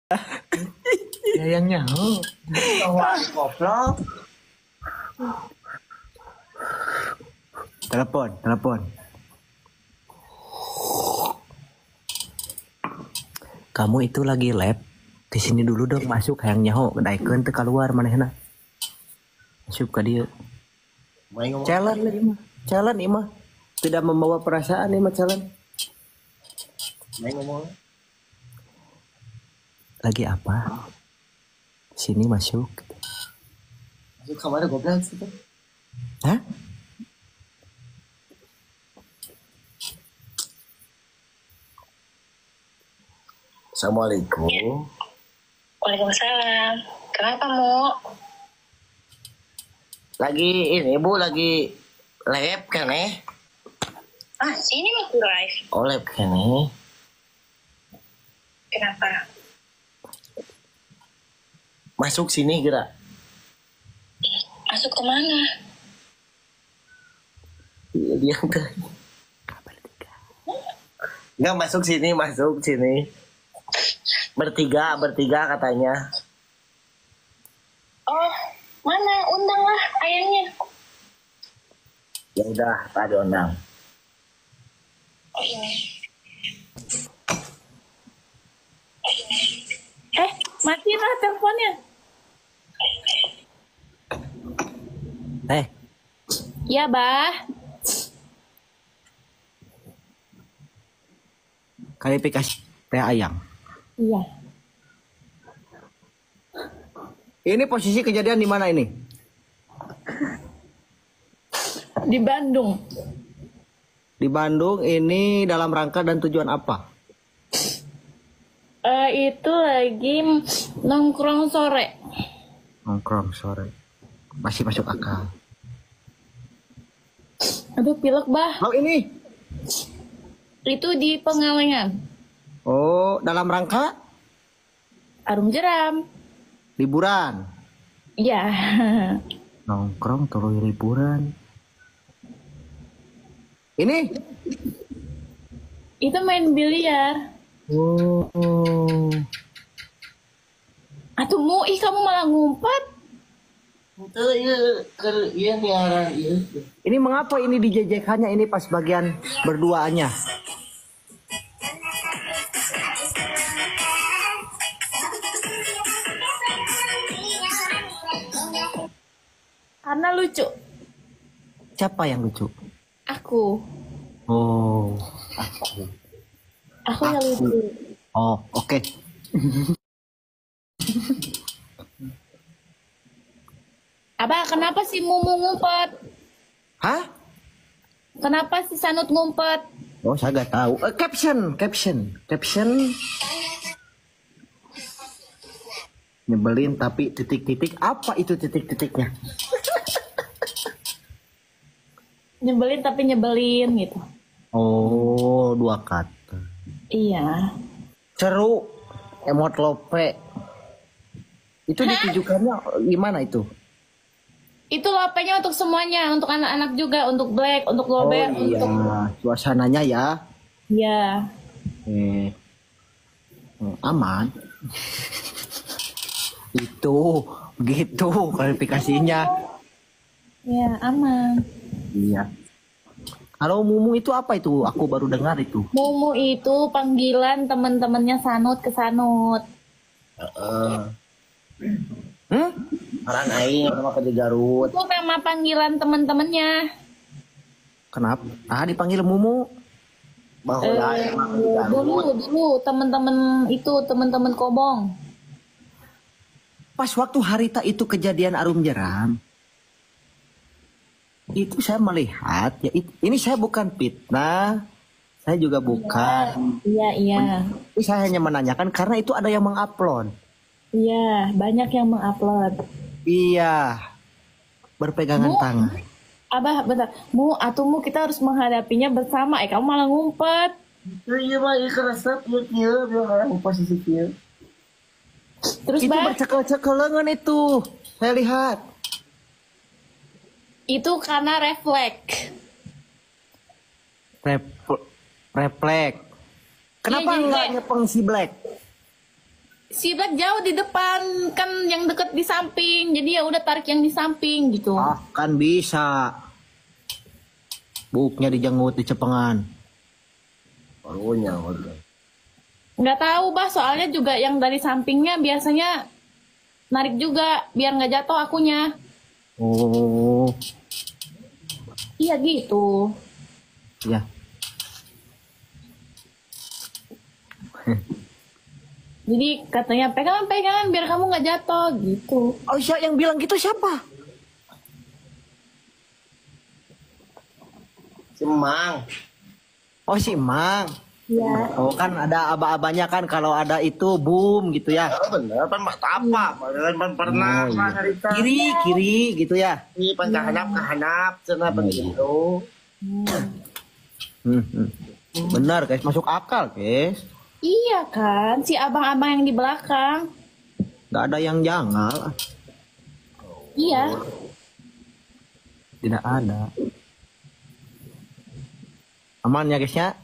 Ya yang nyaho. Goblok. Telepon, telepon. Kamu itu lagi lab. Di sini dulu dong masuk hayang nyaho, daekeun teu keluar manehna. Masuk ka dieu. Challenge ieu mah. Challenge ieu mah. Tidak membawa perasaan ieu mah challenge. Main ngomong. Lagi apa? Sini masuk. Masuk kamar goblok sih. Hah? Assalamualaikum. Waalaikumsalam. Kenapa, Mu? Lagi ini, Bu, lagi lab kan eh? Ah, sini masih live. Oh, lab kan eh? Kenapa? Masuk sini gerak. Masuk kemana? Dia enggak. Enggak masuk sini, masuk sini. Bertiga, bertiga katanya. Oh, mana? Undanglah ayahnya. Ya udah, tadi undang. Oh, ini. Matiin lah teleponnya. Eh. Ya, Bah. Klarifikasi teh ayam. Iya. Ini posisi kejadian di mana ini? Di Bandung. Di Bandung ini dalam rangka dan tujuan apa? Itu lagi nongkrong sore. Nongkrong sore. Masih masuk akal. Aduh, pilek, Bah. Oh, ini? Itu di Pengalengan. Oh, dalam rangka? Arum jeram. Liburan? Iya. Nongkrong terus liburan. Ini? Itu main biliar. Oh. Atuh Mu, ih kamu malah ngumpet. Ini mengapa ini di JJK-nya ini pas bagian berduanya? Karena lucu. Siapa yang lucu? Aku. Oh, aku. Aku yang lucu. Oh, oke. Okay. Abah, kenapa si Mumu ngumpet? Hah? Kenapa si Sanut ngumpet? Oh, saya nggak tahu. Caption, caption, caption. Nyebelin tapi titik-titik. Apa itu titik-titiknya? Nyebelin tapi nyebelin gitu. Oh, dua kata. Iya. Seru, emot lope. Itu ditujukannya gimana itu? Itu lopenya untuk semuanya, untuk anak-anak juga, untuk Black, untuk Gober, oh, iya. Untuk suasananya ya. Iya. Aman. Itu begitu klarifikasinya. Iya, aman. Iya. Kalau Mumu itu apa itu? Aku baru dengar itu. Mumu itu panggilan teman-temannya Sanut ke Sanut. Hmm? Orang aing sama ke Garut. Itu nama panggilan teman-temannya. Kenapa? Ah, dipanggil Mumu. Bahwa dulu teman-teman itu, teman-teman Kobong. Pas waktu harita itu kejadian arum jeram, itu saya melihat ya, ini saya bukan fitnah, saya juga bukan. Iya, iya. Ini saya hanya menanyakan karena itu ada yang mengupload. Iya, banyak yang mengupload. Iya, berpegangan Mu, tangan. Abah, bentar. Mu, atau Mu, kita harus menghadapinya bersama. Kamu malah ngumpet. Iya, mah, iya keresep, iya, iya, posisi iya. Terus, itu bercekel-cekel lengan itu. Saya lihat. Itu karena refleks. Refleks. Kenapa ya, enggak nyepeng si Black? Si Black jauh di depan, kan yang deket di samping. Jadi ya udah tarik yang di samping gitu. Ah, kan bisa. Buknya dijenggut di cepengan. Barunya. Nggak tahu, Bah, soalnya juga yang dari sampingnya biasanya narik juga biar nggak jatuh akunya. Oh. Iya gitu. Iya. Jadi katanya pegangan-pegangan biar kamu nggak jatuh gitu. Oh, siapa yang bilang gitu siapa? Si Mang. Oh, si Mang. Iya. Oh, kan ada aba-abanya kan kalau ada itu boom gitu ya. Oh, bener, pan apa? Pan pernah oh, iya. Kiri, kiri gitu ya. Iya, pan kahanap, cenah pan gitu. Benar, guys, masuk akal, guys. Iya kan, si abang-abang yang di belakang. Gak ada yang jangal. Iya. Tidak ada. Aman ya guys ya?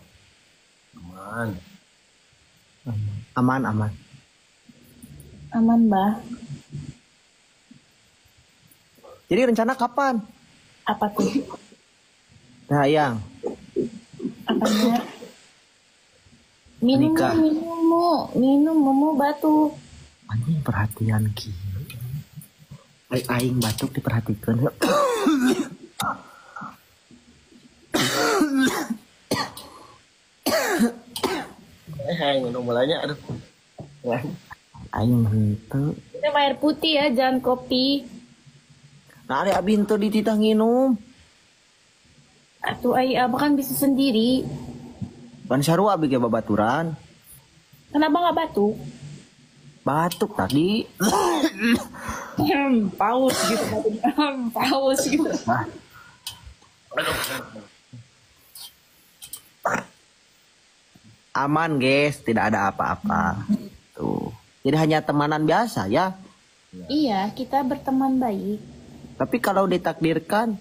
Aman. Aman, aman. Aman, Bah. Jadi rencana kapan? Apa tuh? Nah, yang. Apanya? Minum, minum, minum, minum, batuk. Anjing perhatian ki. Aing batuk diperhatikan. Aing minum mulanya, aduh. Aing henteu. Minum air putih ya, jangan kopi. Nah, ada abi henteu dititah nginum. Atuh ai abah kan bisa sendiri. Ban sarua abi ge babaturan. Kenapa nggak batuk? Batuk tadi. Paus gitu. Paus gitu. Nah. Aman guys, tidak ada apa-apa. Tuh. Jadi hanya temanan biasa ya. Iya, kita berteman baik. Tapi kalau ditakdirkan,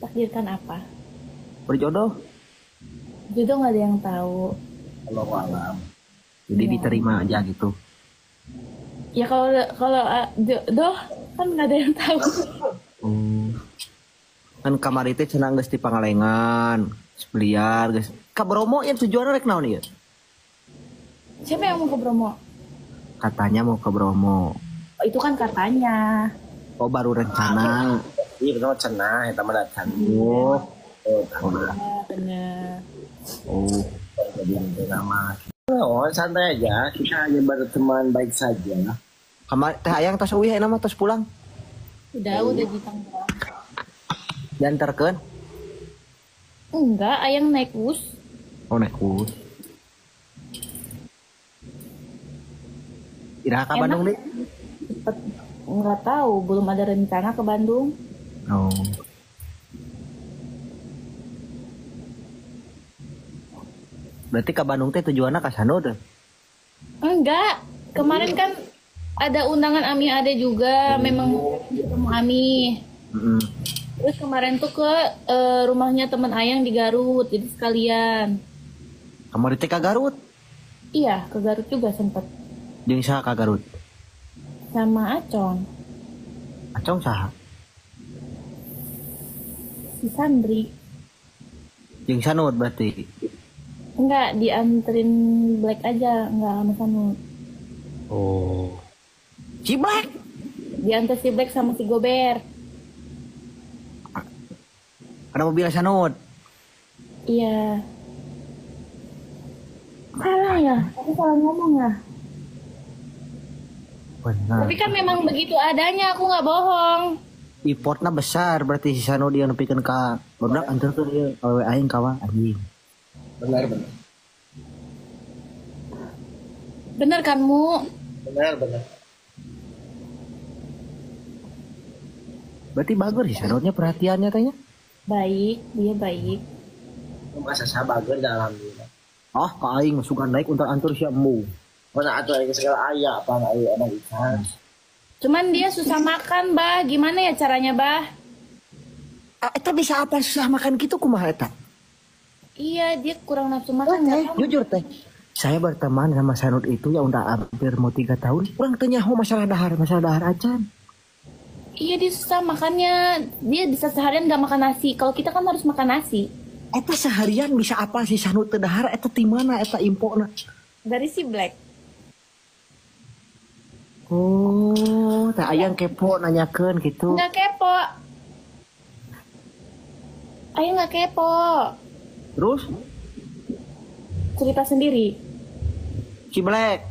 takdirkan apa? Berjodoh. Jodoh nggak ada yang tahu. Allahu a'lam. Jadi ya, diterima aja gitu. Ya kalau kalau jodoh kan nggak ada yang tahu. Oh. Kan kamar itu cenah geus di Pangalengan, beliar geus. Ka Bromo ya tujuannya rek naon ieu? Siapa yang mau ke Bromo? Katanya mau ke Bromo. Oh, itu kan katanya. Oh, baru rencana. Iya, betul cenah eta mah datang. Oh. Oh, bener. Oh, jadi nama. Oh, santai aja. Kita hanya berteman baik saja. Kamar teh ayang tos uih ayeuna mah tos pulang. Udah di Tangerang. Diantarkeun? Enggak, ayang naik bus. Oh, naik bus. Iraha ka Bandung nih? Enggak tahu, belum ada rencana ke Bandung. Oh. Berarti ke Bandung teh tujuannya ke sana deh? Enggak, kemarin kan ada undangan Ami ada juga, memang mau ketemu Ami. Terus kemarin tuh ke rumahnya teman Ayang di Garut, jadi sekalian. Kamu di ke Garut? Iya, ke Garut juga sempet. Jeung saha ka Garut? Sama Acong. Acong saha? Si Sandri. Jeung Sanut berarti? Enggak, dianterin Black aja, enggak sama Sanut. Oh. Si Black? Diantar si Black sama si Gober. Ada mobil Sanut? Iya. Salah ya? Aku salah ngomong ya? Benar. Tapi kan memang begitu adanya, aku nggak bohong. Importnya besar, berarti si Sanut dia nepikeun ka barudak anterkeun ieu awewe aing kawa anjing. Benar, benar. Benar kan, Mu? Benar, benar. Berarti bagus sih Sanutnya perhatiannya tanya. Baik, dia baik. Masa saya bagus dah alhamdulillah. Ah, ka aing suka naik untar-antur siap mu. Mana atuh aing segala aya apa aya emang ikan. Cuman dia susah makan, Bah. Gimana ya caranya, Bah? Eta bisa apa susah makan gitu kumaha eta? Iya, dia kurang nafsu makan. Oh, teh, jujur teh. Saya berteman sama Sanut itu ya udah hampir mau 3 tahun. Urang teu nyaho masalah dahar acan. Iya dia susah makannya. Dia bisa seharian gak makan nasi. Kalau kita kan harus makan nasi. Eta seharian bisa apa sih Sanut teu dahar eta ti mana eta impona? Dari si Black. Oh, tak ayang kepo nanyakeun gitu. Enggak kepo. Ayang nggak kepo. Terus? Cerita sendiri. Si Black.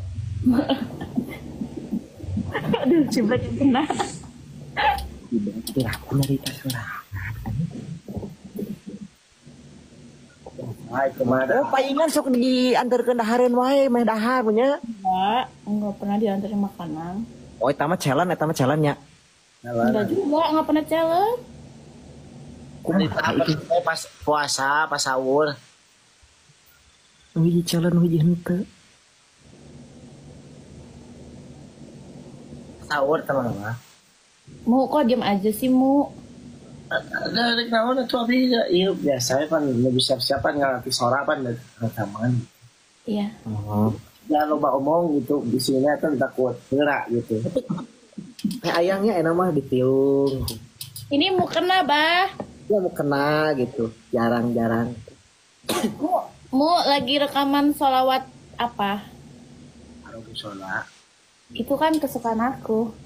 Aduh, si Black yang kena. Si Black aku nyarita sorangan. Oh, palingan sok diantarkeun dahareun wae, meh dahar punya. Enggak pernah diantarin makanan. Oh, eta mah challenge nya. Enggak juga, enggak pernah challenge. Kumaha itu pas puasa, pas sahur. Hiji challenge hiji henteu. Sahur teman mah. Mu kok diam aja sih, Mu? Ada naon atuh abi ieu biasa pan lebih siap-siapan ngalati sora pan rekaman. Iya. Oh. Ya loba omong gitu di sini kan takut gerak gitu. Ayangnya enak mah ditiung. Ini mau kena, Bah. Ya mau kena gitu, jarang-jarang. Mu lagi rekaman sholawat apa? Arobu sholat. Itu kan kesukaan aku.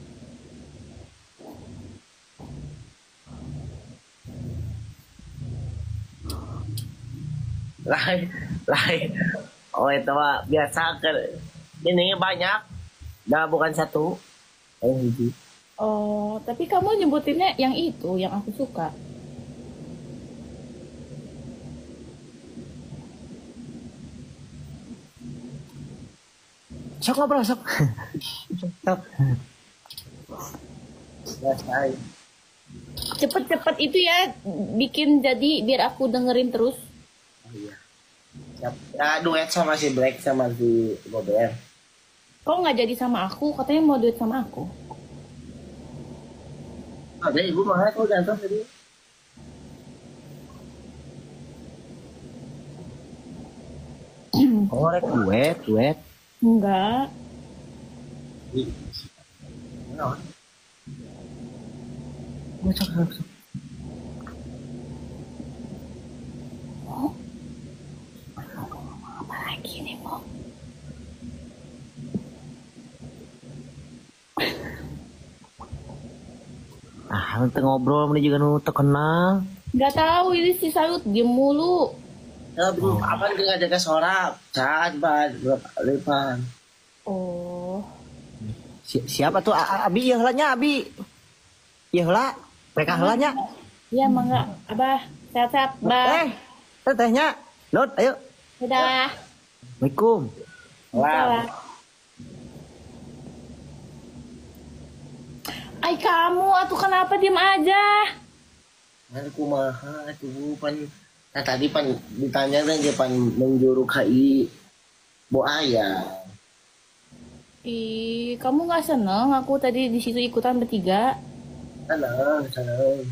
Lain. Oh itu mah biasa kan. Ini banyak. Nah, bukan satu. Oh, tapi kamu nyebutinnya yang itu, yang aku suka. Sok ngobrol, sok. Sok. Cepet-cepet itu ya, bikin jadi biar aku dengerin terus. Oh, iya. Siap. Ya, duet sama si Black sama si Gober. Kok nggak jadi sama aku? Katanya mau duet sama aku. Ada ibu mahal kok jantung tadi. Oh, rek duet. Enggak. Masuk. Oh. Apa lagi nih, Mo? Ah, untuk ngobrol ini juga nu terkenal. Enggak tahu ini si Salut diem mulu. Ya, belum apa nggak jaga suara, cat, ban, berapa? Oh. Siapa tuh Abi ya nya Abi? Ya lah, mereka nya. Iya, mangga. Abah, sehat-sehat, Bah. Tetehnya. Lot, ayo. Dadah. Assalamualaikum. Wah. Ay, kamu atuh kenapa diem aja? Kan kumaha atuh pan. Nah tadi pan ditanya kan dia pan menjuru KI bo ayah. Ih, kamu nggak seneng aku tadi di situ ikutan bertiga? Seneng.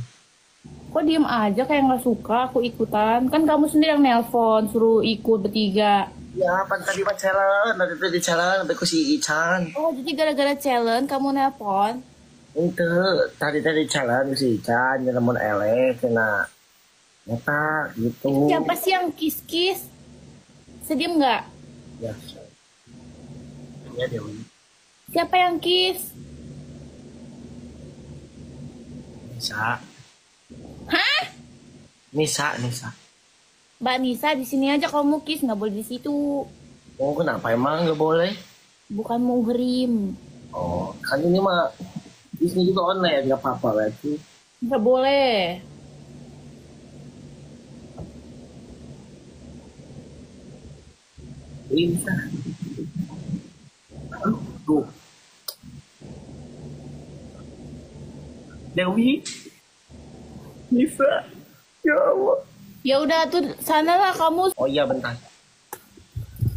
Kok diem aja kayak nggak suka aku ikutan? Kan kamu sendiri yang nelpon suruh ikut bertiga. Ya, pan tadi pan challenge, tadi di challenge sampai ku si Ican. Oh, jadi gara-gara challenge kamu nelpon? Itu tadi challenge si Ican, nyelemon eleh kena. Nyata gitu. Siapa sih yang kis-kis? Sedih nggak? Ya. Ya Dewi. Siapa yang kis? Nisa. Hah? Nisa. Mbak Nisa di sini aja kalau mau kis, nggak boleh di situ. Oh, kenapa emang nggak boleh? Bukan muhrim. Oh, kan ini mah di sini juga online, nggak apa-apa berarti. Nggak boleh. Bisa. Tuh. Dewi. Bisa. Ya Allah. Ya udah tuh sana lah kamu. Oh iya bentar.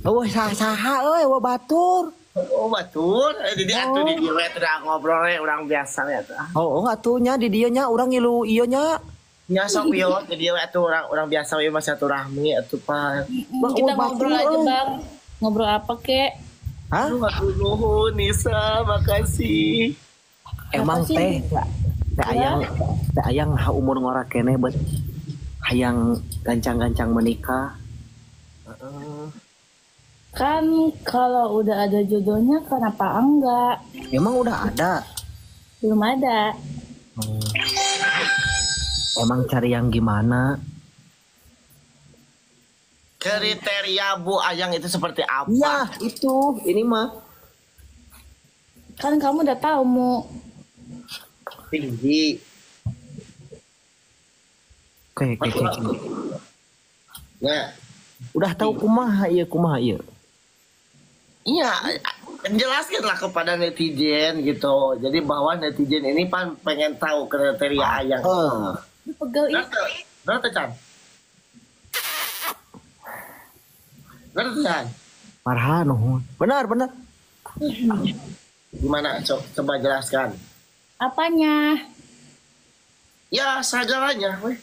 Oh saha euy, wah batur. Oh batur, di dia atuh di dieu we teu ngobrol we urang biasa we atuh. Oh atuh nya di dieu nya urang ngilu ieu nya. Nya sok ieu di dieu we atuh urang biasa we mah silaturahmi atuh pan. Kita ngobrol aja, Bang. Ngobrol apa kek? Hah? Aduh, Nisa, makasih. Emang teh teh ayang umur ngora keneh buat hayang gancang-gancang menikah. Kan kalau udah ada jodohnya kenapa enggak? Emang udah ada? Belum ada. Emang cari yang gimana? Kriteria Bu Ayang itu seperti apa? Ya itu, ini mah. Kan kamu udah tahu mu. Tinggi. Oke. Ya. Udah tahu kumaha iya kumaha iya. Iya, jelaskanlah kepada netizen gitu. Jadi bahwa netizen ini pan pengen tahu kriteria Ayang. Pegel ini. Berapa Chan? Benar Chan? Marha nuhun. Benar. Gimana? Coba jelaskan. Apanya? Ya segalanya, weh.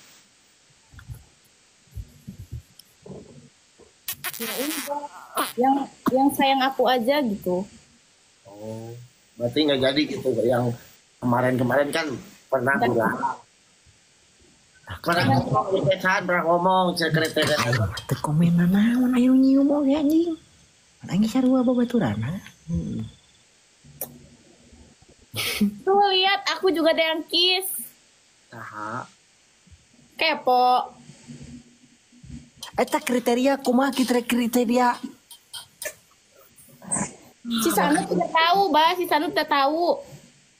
Ya udah, yang sayang aku aja gitu. Oh, berarti nggak jadi gitu yang kemarin-kemarin kan pernah bilang. Pernah ngomong, kriteria. Teu komen naon ayo nyium oge anjing. Anjing sarua babaturanna. Tuh lihat aku juga ada yang kiss. Saha? Kepo. Eta kriteria kumaha kriteria? Si Sanut udah tahu, Bah. Si Sanut udah tahu.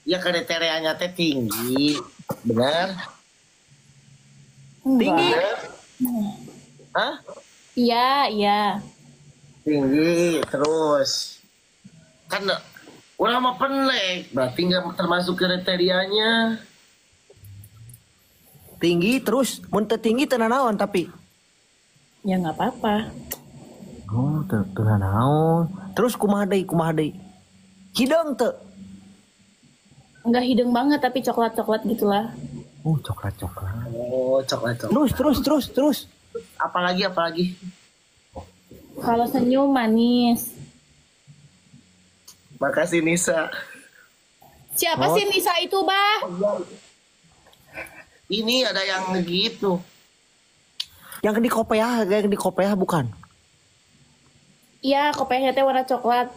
Ya kriterianya teh tinggi. Benar? Tinggi. Hah? Iya, iya. Tinggi terus. Kan orang mah pendek, berarti nggak termasuk kriterianya. Tinggi terus, mun teu tinggi teu nanaon tapi. Ya nggak apa-apa. Oh, teu nanaon. Terus kumaha deui, kumaha deui? Hideung teu? Nggak hidung banget tapi coklat-coklat gitulah. Oh, coklat-coklat. Oh, coklat-coklat. Terus. Apalagi, apalagi? Kalau senyum manis. Makasih Nisa. Siapa sih Nisa itu, Bah? Ini ada yang gitu. Yang di kopiah, yang di kopiah bukan? Iya, kopiahnya teh warna coklat.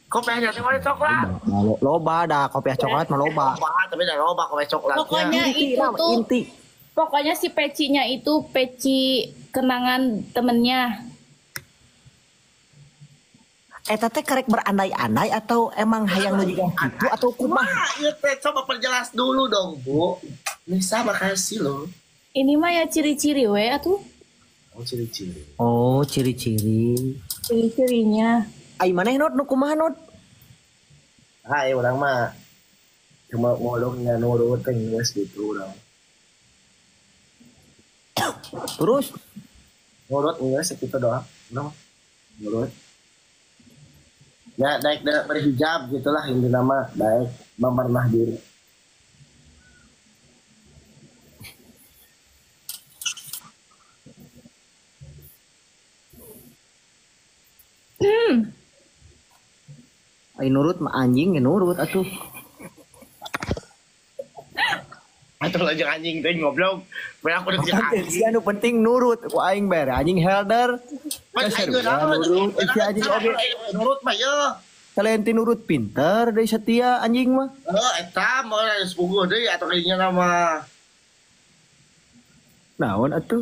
Kopiahnya teh warna coklat. Loba dah kopiah coklat mah loba. Loba, tapi dah loba kopiah coklatnya. Pokoknya inti, itu tuh inti. Pokoknya si pecinya itu peci kenangan temennya. Eta teh karek berandai-andai atau emang hayang nu jiga kitu atau kumaha? Ieu teh coba perjelas dulu dong, Bu. Nisa makasih loh. Ini mah ya ciri-ciri we atuh. Oh, ciri-ciri. Oh, ciri-ciri. Ciri-cirinya. Ai maneh Not nu kumaha Not? Hai, urang mah cuma ngolongnya nurut geus gitu urang. Terus nurut geus sakitu doang. Urang nurut. Ya, daik berhijab gitulah inti nama, daik merenah diri. Ai nurut mah anjing ya nurut atuh. Atuh lanjut anjing teh goblok. Bener aku udah anjing. Sia nu penting nurut ku aing bere anjing helder. Nurut si anjing oge nurut mah ye. Selain ti nurut pinter deui setia anjing mah. Heuh eta mah geus puguh deui atuh kayaknya nama. Naon atuh?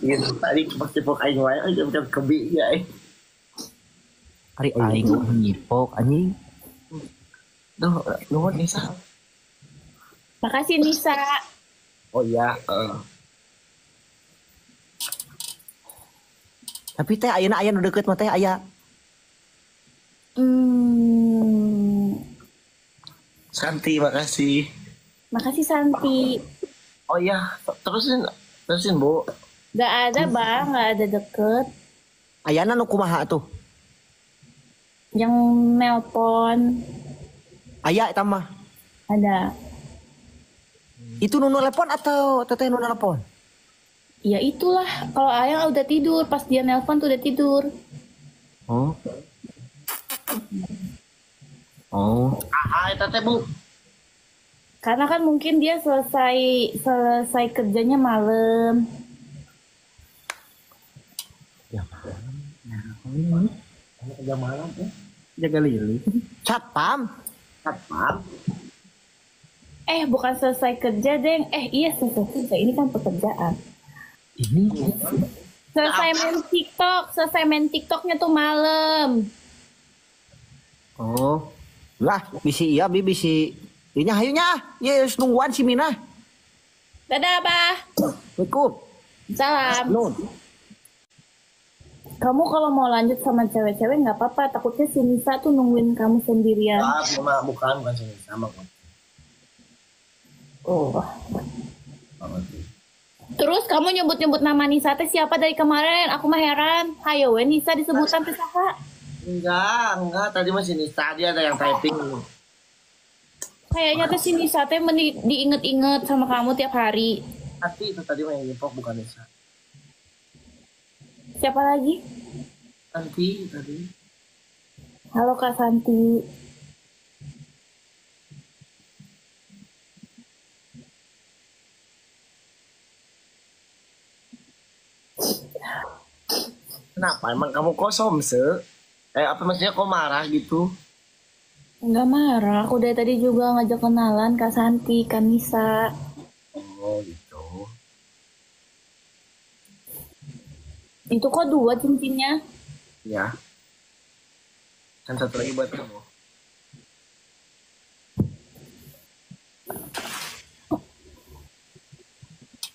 Ieu tadi cipok-cipok aing wae aing kebi ya aing. Ari aing nyipok anjing. Duh, nuhun Nisa. Makasih Nisa. Oh iya, Tapi teh ayeuna aya nu deukeut mah teh aya. Santi, makasih. Makasih Santi. Oh iya, terusin Bu. Gak ada, Bang, gak ada deket. Ayana nu kumaha tuh? Yang nelpon. Aya eta mah. Ada. Itu nu nelpon atau teteh nu nelpon? Ya itulah, kalau Ayang udah tidur, pas dia nelpon tuh udah tidur. Oh. Oh. Ah, eta teh Bu. Karena kan mungkin dia selesai kerjanya malam. Ya malam. Ya, kerja malam ya. Jaga lili. Satpam. Satpam. Bukan selesai kerja, Deng. Iya selesai kerja. Ini kan pekerjaan. Ini selesai main TikToknya tuh malam. Oh. Lah, bisi iya bi bisi. Ini hayunya, ya nungguan si Mina. Dadah, Abah. Assalamualaikum. Salam. Nun. Kamu kalau mau lanjut sama cewek-cewek nggak apa-apa, takutnya si Nisa tuh nungguin kamu sendirian. Ah, bukan si Nisa, bukan. Oh. Terus kamu nyebut-nyebut nama Nisa teh siapa dari kemarin? Aku mah heran. Hayo we Nisa disebutan teh saha? Enggak, tadi masih Nisa, tadi ada yang typing. Kayaknya tuh si Nisa teh diinget-inget sama kamu tiap hari. Hati itu tadi mah yang nyepok bukan Nisa. Siapa lagi? Santi tadi. Halo Kak Santi. Kenapa emang kamu kosong se? Apa maksudnya kok marah gitu? Enggak marah, aku dari tadi juga ngajak kenalan Kak Santi, Kak Nisa. Oh gitu. Itu kok dua cincinnya? Ya. Kan satu lagi buat kamu.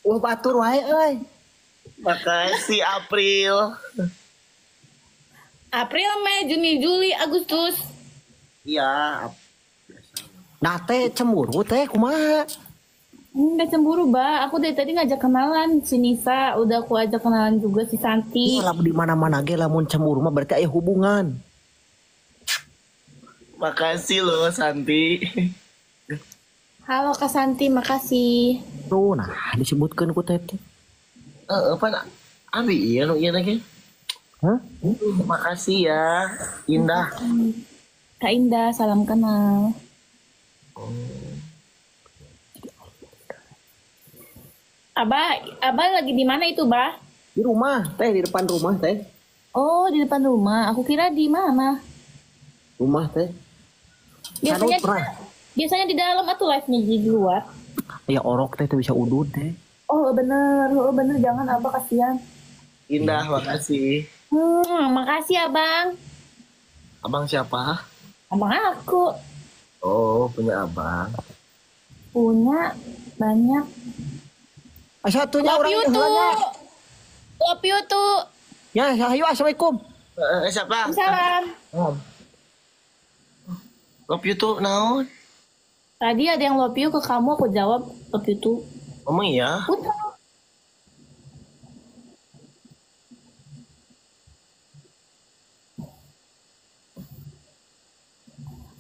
Wah batur wae euy. Makasih April. April, Mei, Juni, Juli, Agustus. Iya. Nah teh cemburu teh kumaha? Enggak cemburu, Ba. Aku dari tadi ngajak kenalan si Nisa, udah aku ajak kenalan juga si Santi. Iya, di mana-mana ge lamun cemburu mah berarti aya hubungan. Makasih loh Santi. Halo Kak Santi, makasih. Tuh, nah disebutkeun ku teh. Apa abi ieu nu ieu lagi? Hah? Makasih ya, Indah. Kak Indah, salam kenal. Oh. Abah lagi di mana itu, Bah? Di rumah, teh, di depan rumah, teh. Oh, di depan rumah. Aku kira di mana? Rumah, teh. Biasanya di dalam atau live-nya di luar? Ya orok teh tuh bisa udud, teh. Oh, bener. Oh, bener. Jangan, Abah, kasihan. Indah, makasih. Makasih, Abang. Abang siapa? Abang aku. Oh, punya abang. Punya banyak. Satunya orang itu. Love you tuh. Ya, ayo, assalamualaikum. Siapa? Salam. Love you tuh, naon? Tadi ada yang love you ke kamu, aku jawab love you tuh. Ngomong iya? Udah.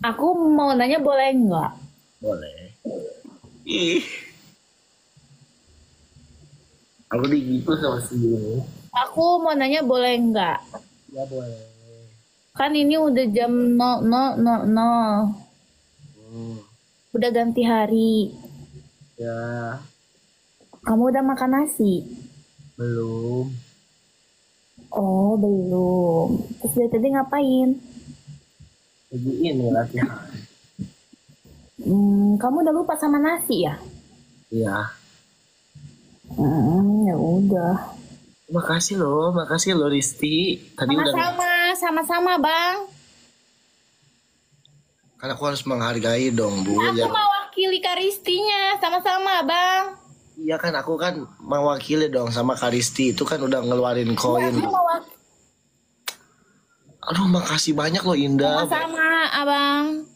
Aku mau nanya boleh nggak? Boleh. Ih. Aku digitu sama si ini. Aku mau nanya boleh nggak? Ya boleh. Kan ini udah jam 00.00. Udah ganti hari. Ya. Kamu udah makan nasi? Belum. Oh, belum. Terus dari tadi ngapain? Lagi ini latihan. Kamu udah lupa sama nasi ya? Iya. Ya udah. Makasih loh Risti. Tadi sama-sama, udah. Sama-sama Bang. Kan aku harus menghargai dong, Bu. Aku mewakili Karistinya, sama-sama Bang. Iya kan, aku kan mewakili dong sama Karisti. Itu kan udah ngeluarin koin. Ya, aku mewakili. Aduh, makasih banyak loh Indah. Sama-sama, Abang.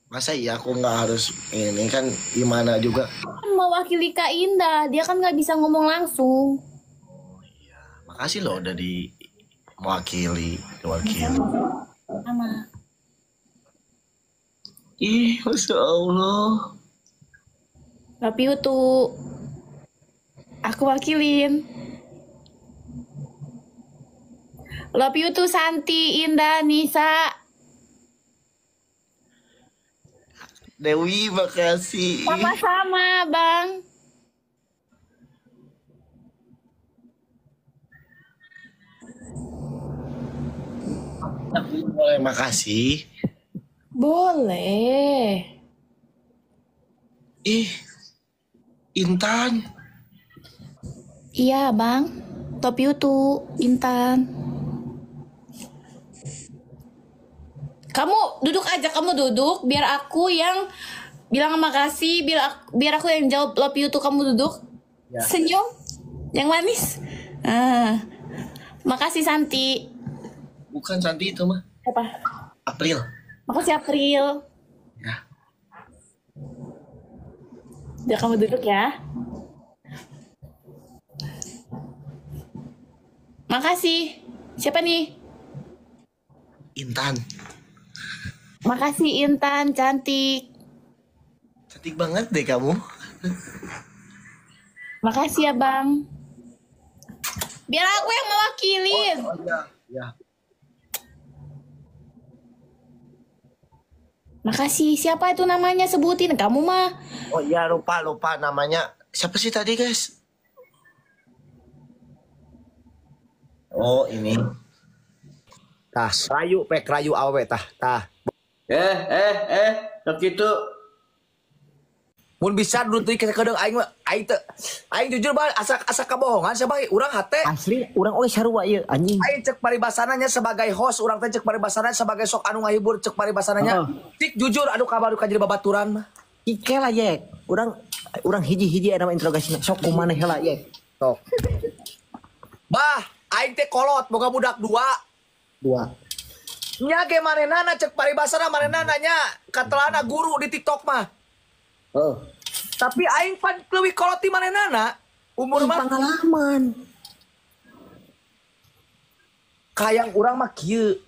Masa iya aku nggak harus ini kan gimana juga. Mewakili Kak Indah, dia kan nggak bisa ngomong langsung. Oh iya, makasih loh udah di mewakili, diwakili. Sama. Ih, Masya Allah. Love you tuh. Aku wakilin. Love you tuh Santi, Indah, Nisa. Dewi, makasih. Sama-sama, Bang. Boleh makasih. Boleh. Ih, Intan. Iya, Bang. Top you tuh, Intan. Kamu duduk aja, kamu duduk. Biar aku yang bilang makasih, biar aku yang jawab love you tuh, kamu duduk. Ya. Senyum, yang manis. Ah. Makasih Santi. Bukan Santi itu mah. Apa? April. Makasih April. Ya. Udah, kamu duduk ya. Makasih. Siapa nih? Intan. Makasih Intan, cantik. Cantik banget deh kamu. Makasih ya Bang. Biar aku yang mewakilin. Oh, iya. Ya. Makasih. Siapa itu namanya? Sebutin. Kamu mah. Oh iya, lupa namanya. Siapa sih tadi, guys? Oh, ini. Tah, rayu pek rayu awewe tah, tah. Sok kitu. Mun bisa dulu teuing kedeung aing mah, aing teu aing jujur bae asa kabohongan sia bae urang hate. Asli urang oge sarua ieu anjing. Aing cek paribasana nya sebagai host, urang teh cek paribasana sebagai sok anu ngahibur cek paribasana nya. Cik jujur anu kabar ka jadi babaturan mah. Ike lah yek. Urang hiji-hiji aya nama interogasi sok kumaha heula yek. Sok. Bah, aing teh kolot boga budak dua. Nya ge manenana cek paribasana manenana nya katelana guru di TikTok mah. Oh. Tapi aing pan leuwih kolot ti manenana umur mah pengalaman. Kayang urang mah kieu.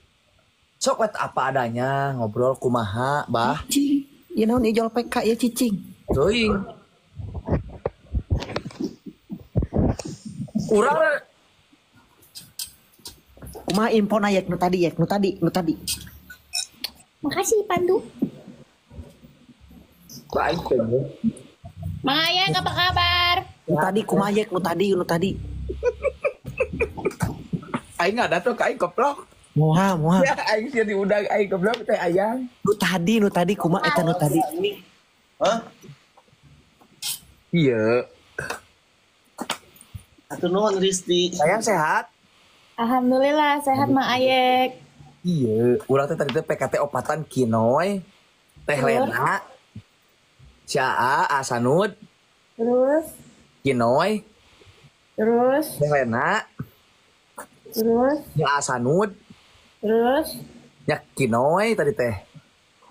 Sok wet apa adanya ngobrol kumaha, bah. Cicing. Ieu naon ijol PK ya cicing. Teuing. Urang kumaha infona yek nu tadi yek nu tadi. Makasih Pandu. Baik, Mang Ayang apa kabar? Nu tadi kumaha yek nu tadi. Aing ada tuh ka aing goblok. Moha. Ya aing sia diundang aing goblok teh ayang. Nu tadi kumaha eta nu tadi. Hah? Iya. Atuh nuhun Risti. Sayang sehat? Alhamdulillah sehat Mang Ayek. Iya, urang teh tadi teh PKT opatan Kinoy, Teh Lena, Cia Asanud, terus Kinoy, terus Teh Lena, terus Ya Asanud, terus Ya Kinoy tadi teh.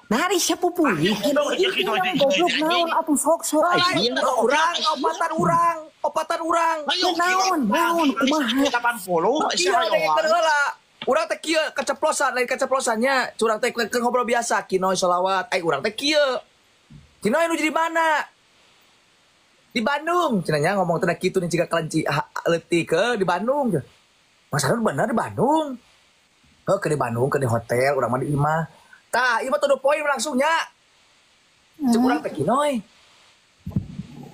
Nari siapa pulih? Goblok naon atuh sok sok. Urang opatan urang. Naon kumaha? 80 iya heula. Urang teh kieu keceplosan, lain keceplosannya. Curang teh keur ngobrol biasa Kinoy selawat. Ai urang teh kieu. Kinoy nu jadi mana? Di Bandung. Cenah nya ngomong teh kitu nih jiga kelenci leutik ke di Bandung. Mas Arun bener di Bandung. Heuh ke di Bandung ke di hotel urang mah di imah. Tah, ieu mah to the point langsung nya. Cek urang teh Kinoy.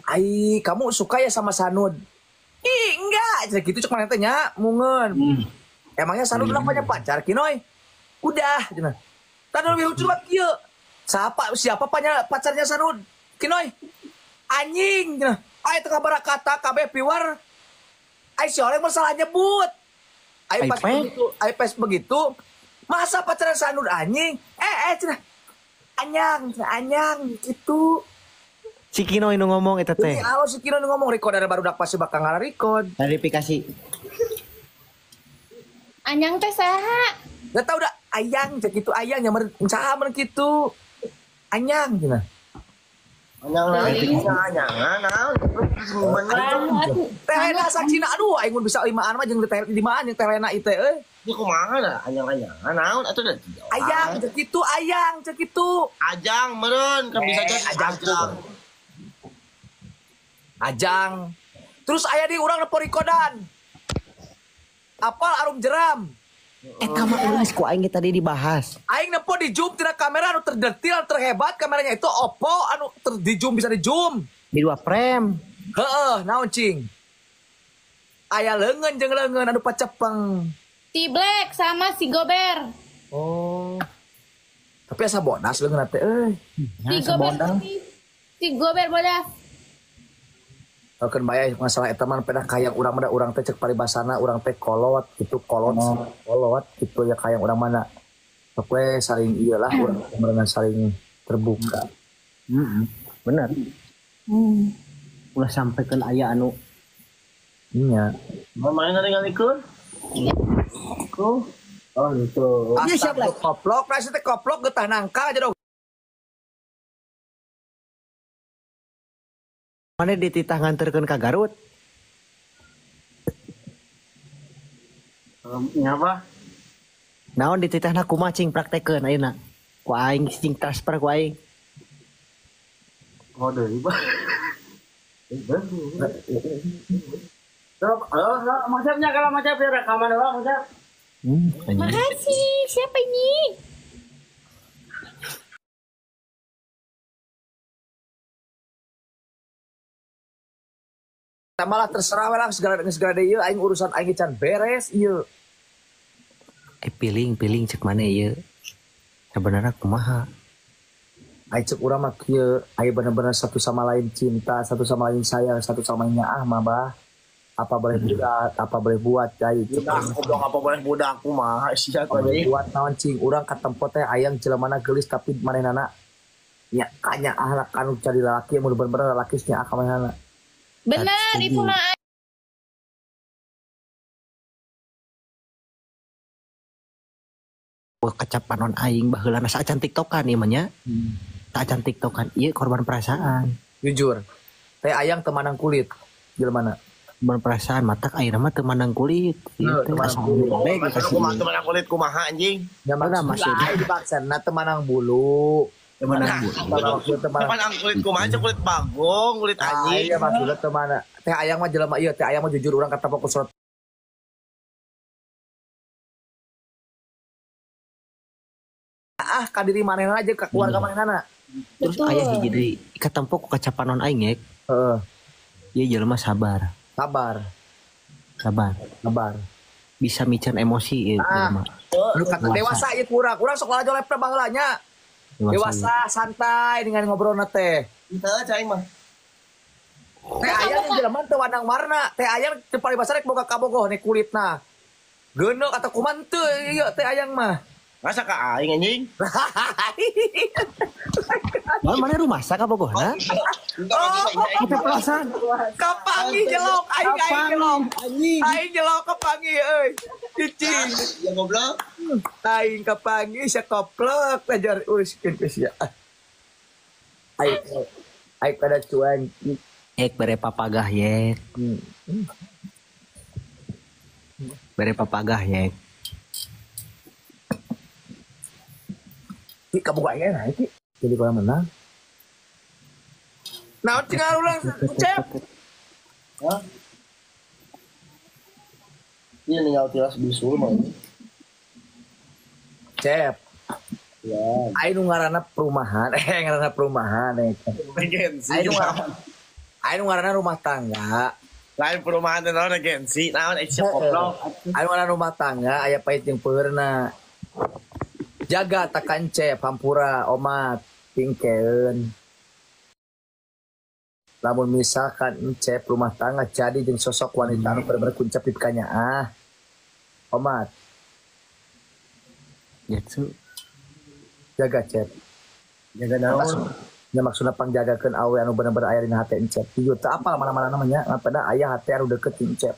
Ai, kamu suka ya sama Sanud? Ih, enggak. Cenah kitu cek maneh teh nya, mungeun. Emangnya Sanud udah punya pacar Kinoy? Udah, cenah. Tah lebih lucu mah kieu. Siapa pacarnya Sanud? Kinoy. Anjing cenah. Ai teu kabarakata kabeh piwar. Ai si oleng mah salah nyebut. Ai pas begitu, ai pas begitu. Masa pacaran Sanud anjing? Cenah. Anyang, cenah, anyang gitu. Si Kinoy nu ngomong eta teh. Halo si Kinoy nu ngomong record ada barudak pasti bakal ngara-record. Verifikasi. Anyang teh saha? Enggak tahu dah ayang cek itu ayang nya meureun saha meureun kitu. Anyang cenah. Anyang-anyangan naon. Teh Lena saksina aduh aing mun bisa limaan mah jeung teh limaan jeung Teh Lena ieu teh euy. Ieu kumaha da anyang-anyangan naon atuh da. Ayang cek kitu ayang cek kitu. Ajang meureun kan bisa jadi ajang. Ajang. Terus aya di urang nempo rikodan. Apal arum jeram. Eta mah geus ku aing tadi dibahas. Aing nempo di zoom tina kamera anu terdetil terhebat kameranya itu Oppo anu di zoom bisa di zoom. Di 2 frame. Heeh, naon cing? Aya leungeun jeung leungeun anu pacepeng. Si Black sama si Gober. Oh. Tapi asa bodas leungeun teh euy. Si Gober. Si Gober bodas. Keun bae masalah eta mah pedah kayang urang mah urang teh cek paribasana urang teh kolot gitu kolot kolot gitu ya kayang urang mana. Sok we saling ieu lah urang berenang saling terbuka. Heeh. Bener. Ulah sampaikan aya anu nya. Mana ngalikeun? Ku. Oh gitu. Iya siap lah. Koplok, rasa teh koplok getah nangka aja dong. Mana dititah nganterkeun ka Garut? Ngapa? Naon dititahna kumaha cing praktekeun ayeuna? Ku aing cing transfer ku aing. Oh deui bah. Maksudnya kalau macam ya rekaman doang maksudnya. Makasih, siapa ini? Malah terserah lah segala deui aing urusan aing can beres ieu. Piling-piling cek mana ieu. Sebenarnya kumaha? Aing cek urang mah kieu, aing bener-bener satu sama lain cinta, satu sama lain sayang, satu sama lainnya ah mah bah. Apa boleh budak, apa boleh buat cai. Goblok apa boleh budak kumaha sia teh. Buat naon cing urang katempo teh ayang jelemana geulis tapi manehna nya kanya ah kanu cari lalaki mun bener-bener lalaki nya ah manehna. Benar itu mah. Kecapanon aing baheulana saacan TikTokan ieu mah nya. Saacan TikTokan ieu korban perasaan. Jujur. Teh ayang temanang kulit jelema. Korban perasaan matak ayeuna mah teu mandang kulit. Kumaha kulit kumaha anjing? Ya maksudna dibaksana teu mandang bulu. Temanang bulu. Temanang kulit kumaha kulit bagong, kulit anjing. Iya maksudna teu mana. Teh ayang mah jelema ieu, teh ayang mah jujur urang kata fokus surat. Ah ka diri manehna aja ka keluarga manehna. Terus aya hiji deui katempo ku kacapanon aing yek. Heeh. Ieu jelema sabar. Sabar. Sabar. Sabar. Bisa mican emosi ieu jelema. Lu kata dewasa ieu kurang. Urang sok lalajo lepna baheula nya. Dewasa santai dengan ngobrolna teh. Henteu cai mah. Teh ayang jelema teu wanang warna, teh ayang teu paribasa rek boga kabogoh ne kulitna. Geuneuh atau kumaha teu ieu teh ayang mah. Masa ka aing anjing? Mana mana rumah sa kabogohna? Kita perasaan. Kapangi jelok aing aing jelok. Aing jelok kapangi euy. Cicing. Ya goblok. Aing kapangi sia koplok ajar uruskeun geus ya. Aing aing pada cuan. Ek bere papagah yek. Bere papagah yek. Ki kabogoh aing naik ki. Jadi kalau menang. Nah, tinggal ulang cep. Hah? Iya ninggal tilas bisul mah ini. Cep. Ya. Aing nu ngaranna perumahan, ngaranna perumahan Agensi. Aing nu ngaranna rumah tangga. Lain perumahan teh naon agensi, naon action goblok. Aing ngaranna rumah tangga aya pahit jeung peurna. Jaga takan cep hampura omat tingkeun. Lamun misalkan encep rumah tangga jadi jeung sosok wanita anu bener-bener kuncep di pikanya ah. Omat. Gitu. Jaga cep. Jaga naon? Nya maksudna pangjagakeun awe anu bener-bener aya dina hate encep. Jujur teu apal mana-mana namanya, ngapada aya hate anu deukeut jeung encep.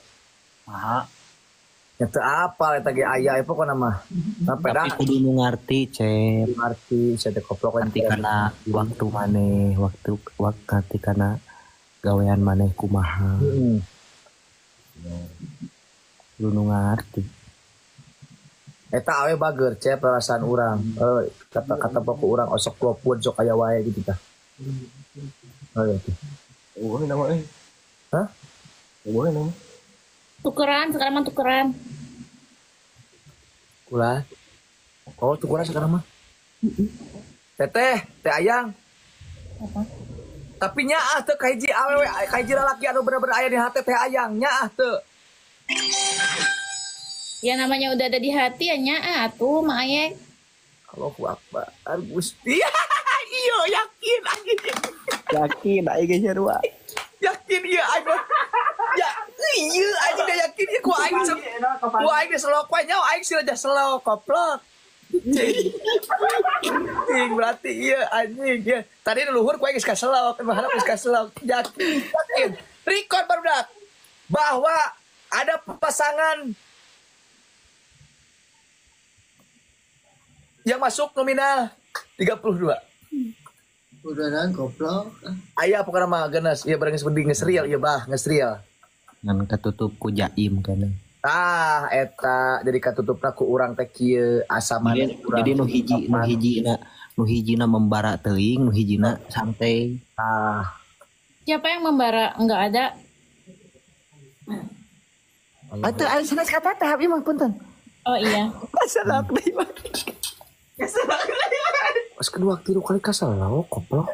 Maha. Nya teu apal eta ge aya pokona mah. Tapi kudu nu ngarti, Cep. Ngarti sia teh koplok ngarti kana waktu maneh, waktu ngarti kana gawean maneh kumaha. Heeh. Kudu nu ngarti. Eta awe bager Cep perasaan urang. Kata-kata pokok urang osok klopun sok aya wae gitu tah. Oh iya. Eueuh nama euy. Hah? Eueuh nama. Tukeran, sekarang mah tukeran. Kula. Oh, tukeran sekarang mah. Teteh, teh ayang. Apa? Tapi nyaah teu ka hiji awewe, ka hiji lalaki anu bener-bener aya di hati teh ayang, nyaah teu. Ya namanya udah ada di hati ya nyaah atuh mah ayek. Allahu Akbar, Gusti. Iya, yakin anjing. Yakin aing ge sarua. Yakin ieu aing. Ya, iya aing udah yakin ieu ku aing. Ku aing geus selok we nyawa aing sih aja selok koplok. Cing berarti iya anjing ya. Tadi luhur ku aing geus kaselok, nu harap geus kaselok. Yakin, yakin. Record barudak bahwa ada pasangan yang masuk nominal 32. Udahan goblok. Aya pokona mah geus, ieu bareng geus penting geus real ieu bah, geus real. Ngan katutup ku jaim kana. Ah, eta jadi katutupna ku urang teh kieu asa maneh urang. Jadi nu hijina membara teuing, nu hijina santai. Ah. Siapa yang membara? Enggak ada. Atuh aya sanes kata teh abi mah punten. Oh iya. Kasalak deui mah. Kasalak deui. Pas kedua tilu kali kasalak koplok.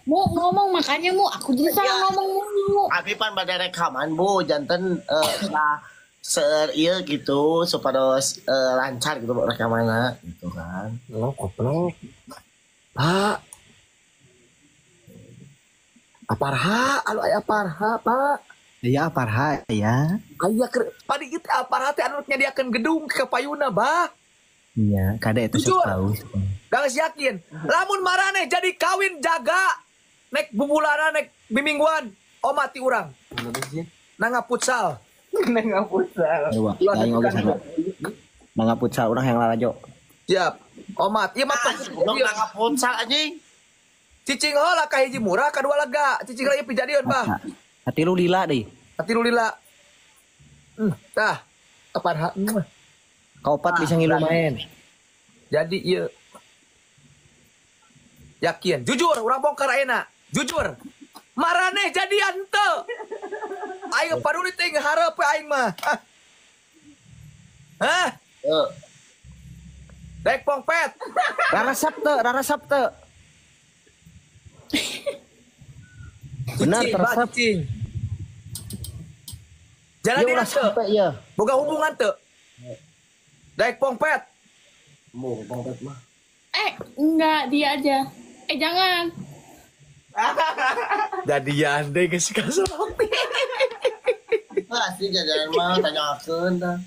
Mu ngomong makanya mu aku jadi salah ngomong mulu. Abi pan bade rekaman Bu, janten nah seueur ieu gitu supados lancar gitu rekamanna gitu kan. Lo koplok. Pak. Aparha, anu aya aparha, Pak. Aya aparha ya. Aya keur padi ieu teh aparha teh anu nyadiakeun gedung ke payuna, Bah. Iya, kada itu sok tahu. Geus yakin. Lamun maraneh jadi kawin jaga nek bubulana nek bimingguan oh mati urang. Nangga futsal. Nangga futsal. Aing oge sarua. Nangga futsal urang yang lalajo. Siap. Omat, ieu mah nangga futsal anjing. Cicing heula ka hiji murah kadua lega. Cicing heula ieu pijadieun, Bah. Hati lu lila deui. Hati lu lila. Tah. Aparha. Kaopat bisa ngilu main. Jadi ieu yakin, jujur urang bongkar ayeuna. Jujur. Maraneh jadian teu. Aing paduli teh hareup we aing mah. Hah? Heeh. Dek pongpet. Rarasap teu, rarasap teu. Benar teresep. Jalan dina teu. Boga hubungan teu. Dek pongpet. Mau pongpet mah. Enggak, dia aja. Jangan. Jadian deh geus kasolok. Pasti jadian mah tanyakeun tah.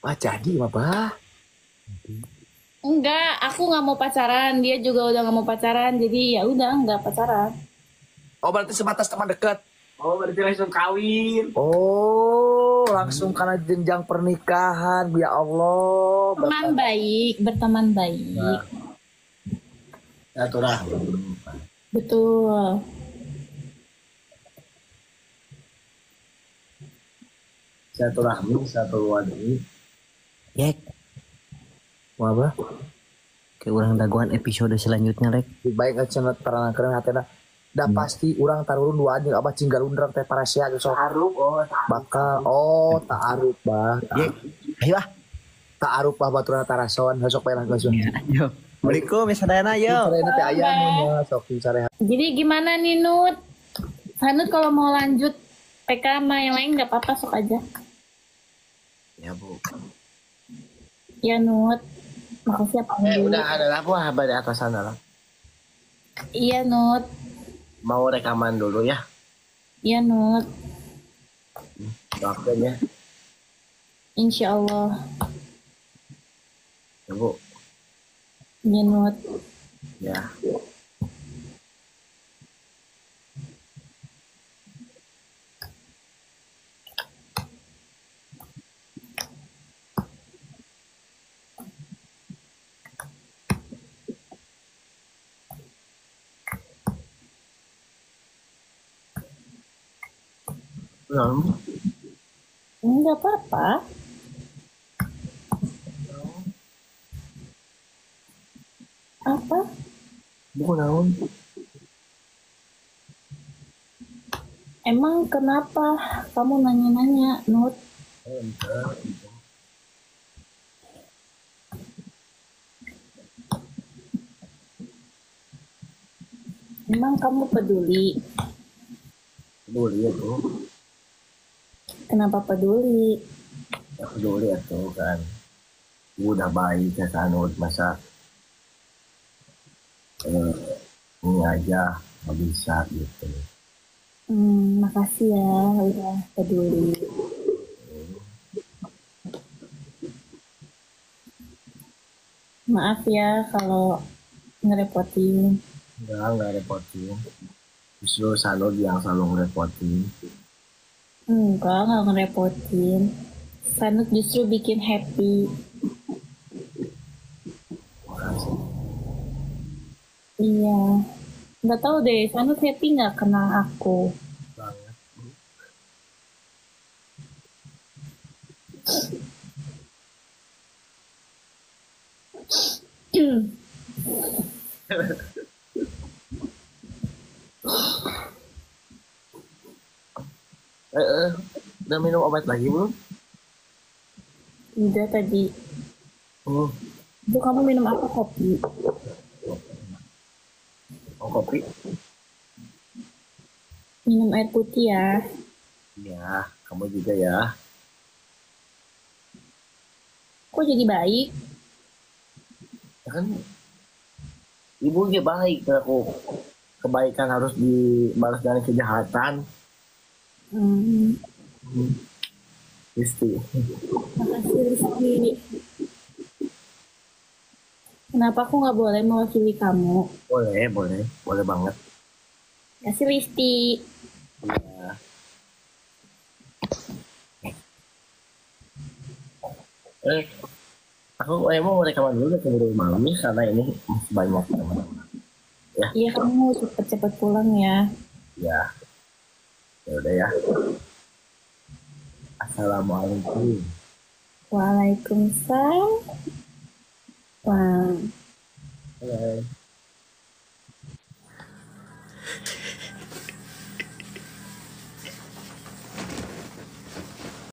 Wah, jadi mah, Bah. Enggak, aku nggak mau pacaran. Dia juga udah nggak mau pacaran. Jadi ya udah nggak pacaran. Oh, berarti sebatas teman dekat. Oh, berarti langsung kawin. Oh, langsung karena jenjang pernikahan. Ya Allah. Teman baik, berteman baik. Silaturahmi. Betul. Silaturahmi, silaturahmi. Yek. Mau apa? Kayak orang daguan episode selanjutnya, Rek. Baik aja terang-terang hatena. Dah pasti urang tarurun dua anjing abah cinggalundrang teh parasia geus sok. Ta'aruf, oh ta'aruf. Bakal oh ta'aruf bah. Yek. Ayo ah. Ta'aruf bah baturna tarason sok bae lah geus. Ayo. Assalamualaikum ya sadayana yo. Sadayana teh aya nu sok sareha. Jadi gimana nih Nut? Sanut kalau mau lanjut PK sama yang lain nggak apa-apa sok aja. Ya Bu. Ya Nut. Makasih ya Pak. Udah ada lah Bu, di atas sana lah. Iya Nut. Mau rekaman dulu ya? Iya Nut. Waktunya. Insya Allah. Ya Bu. Iya Nut. Ya. Belum. Enggak apa-apa. Apa? Bukan naon. Emang kenapa kamu nanya-nanya, Nut? Enggak. Emang kamu peduli? Peduli ya tuh. Kenapa peduli? Ya peduli ya tuh kan. Udah baik ya Sanut, masa ini aja nggak bisa gitu. Makasih ya udah peduli. Maaf ya kalau ngerepotin. Enggak repotin. Justru Sanut yang selalu ngerepotin. Enggak ngerepotin. Sanut justru bikin happy. Makasih. Iya. Nggak tahu deh, Sanut happy nggak kenal aku? Banget. Udah minum obat lagi belum? Udah tadi. Oh. Itu kamu minum apa, kopi? Oh, kopi. Minum air putih ya. Iya, kamu juga ya. Kok jadi baik? Ya kan ibu juga baik, aku. Kebaikan harus dibalas dengan kejahatan. Risti. Makasih Risti. Kenapa aku nggak boleh mewakili kamu? Boleh, boleh, boleh banget. Makasih Risti. Iya. Aku mau rekaman dulu ke malam nih karena ini masih banyak teman-teman. Ya. Iya, kamu cepet-cepet pulang ya. Ya. Ya udah ya. Assalamualaikum. Waalaikumsalam. Wah. Bye.